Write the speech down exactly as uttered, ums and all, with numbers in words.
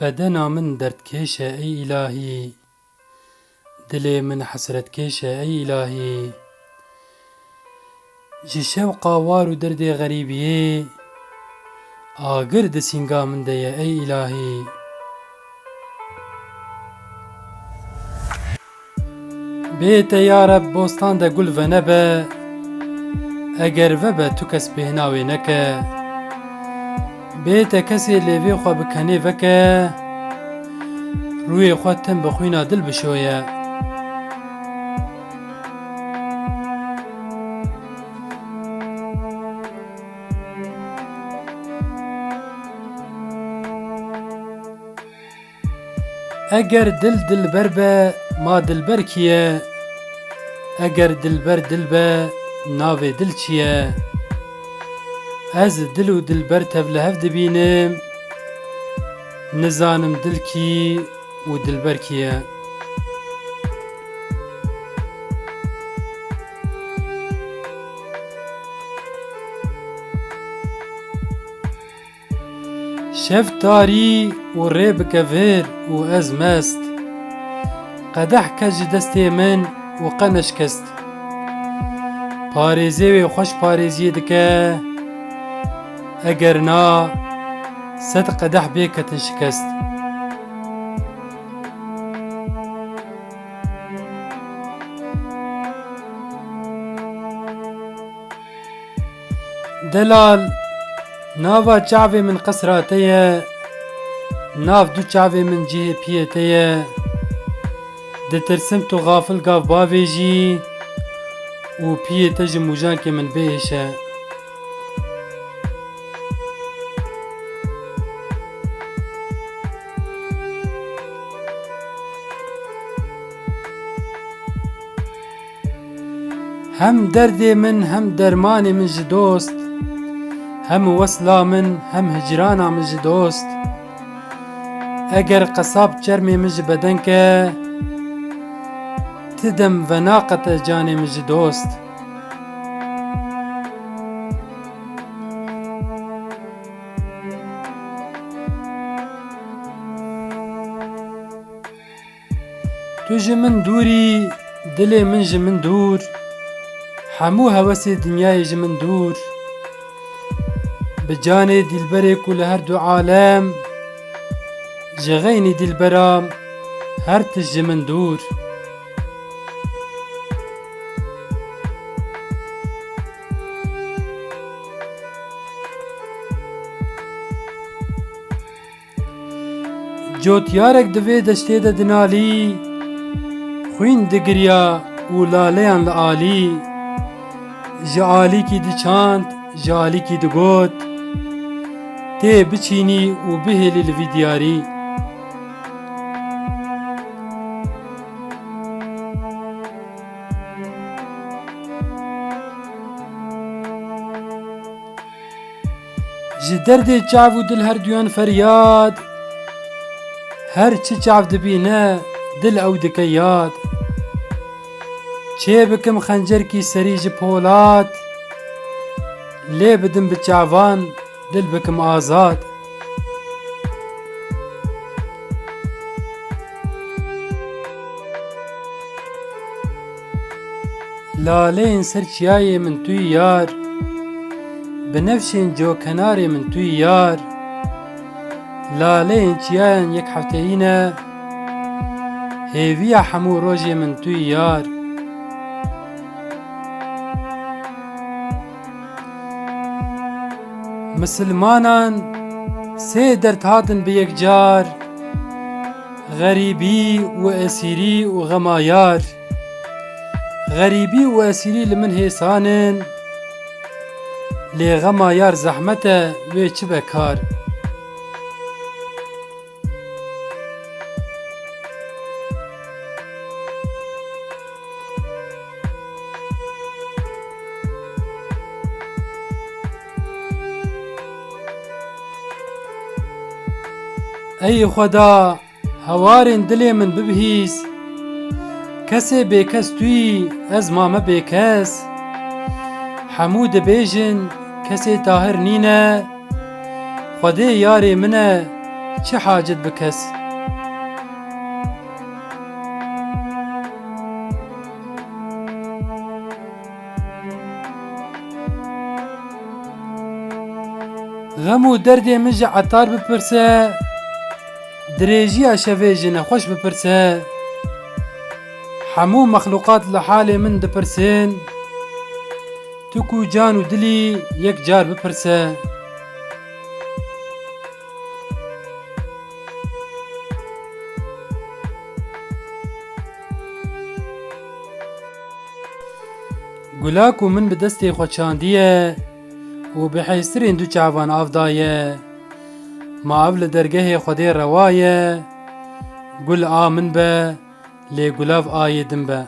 Bedena min derdkêş e ey îlahî, dilê min hesretkêş e ey îlahî. Ji şewqa war û derdê xerîbiyê, agir di sînga min de ye ey îlahî. Bê te ya Reb bostan de gul venebe, eger vebe tu kes bêhna wê neke. Bê te kesê lêvê xwe bi kenê veke, rûyê xwe tim bi xwîna dil bişoye. Eger dil dilber be, ma dilber kî ye? Eger dilber dil be, navê dil çi ye? Ez dil û dilber tevlihev dibînim, nizanim dil kî û dilber kî ye. Şev tarî û rê bike vir û ez mest. Qedeh kes ji destê min û qe neşkest. Parêzê wê xweş parêziyê dike, eger na, sed qedeh bê ketin şikest. Delal, nava çavê min qesra te ye, nav du çavê min cihê piyê te ye. Ditirsim tu xafil gav bavêjî û piyê te ji mûjankê min bihêşe. Hem derdê min, hem dermanê min ji dost, hem wesla min, hem hicrana min ji dost. Eger qesab çermê min ji beden ke, ti dem venaqete canê min ji dost. Tu ji min dûr î, dilê min ji min dûr, hemû hewesê dinyayê ji min dûr. Bi canê dîlberê ku li her du alem, ji xeynî dîlbera her tişt ji min dûr. Cotyarek di vê deştê de dinalî, xwîn digiriya û laleyan li alî. Ji alîkî diçand, ji alîkî digot, tê biçînî û bihêlî li vî diyarî. Ji derdê çav û dil her duyan feryad, her çi çav dibîne, dil ew dike yad. Çê bikim xencerkî serî ji polat, lê bidim bi çavan, dil bikim azad. Laleyên ser çiyayê min tu yî yar, binefşên cokenarê min tu yî yar. Laleyên çiyayan yek hefteyî ne, hêviya hemû rojê min tu yî yar. Misilmanan sê derd hatin bi yek car, xerîbî û esîrî û xema yar. Xerîbî û esîrî li min hêsan in, lê xema yar zehmet e, wê çi be kar? Ey Xweda, hewarên dilê min bibihîs. Kesê bêkes tu yî, ez mame bêkes. Hemû dibêjin, kesê tahir nîne. Xwedê yarê min e, çi hacet bi kes. Xem û derdê min ji etar bipirse, dirêjiya şevê ji nexweş bipirse. Hemû mexluqat li halê min dipirsin, tu ku can û dilî yek car bipirse. Gula ku min bi destê xwe çandiye û bi hêstirên du çavan av daye. Ma ev li dergehê Xwedê rewa ye, gul a min be, lê gulav a yê din be.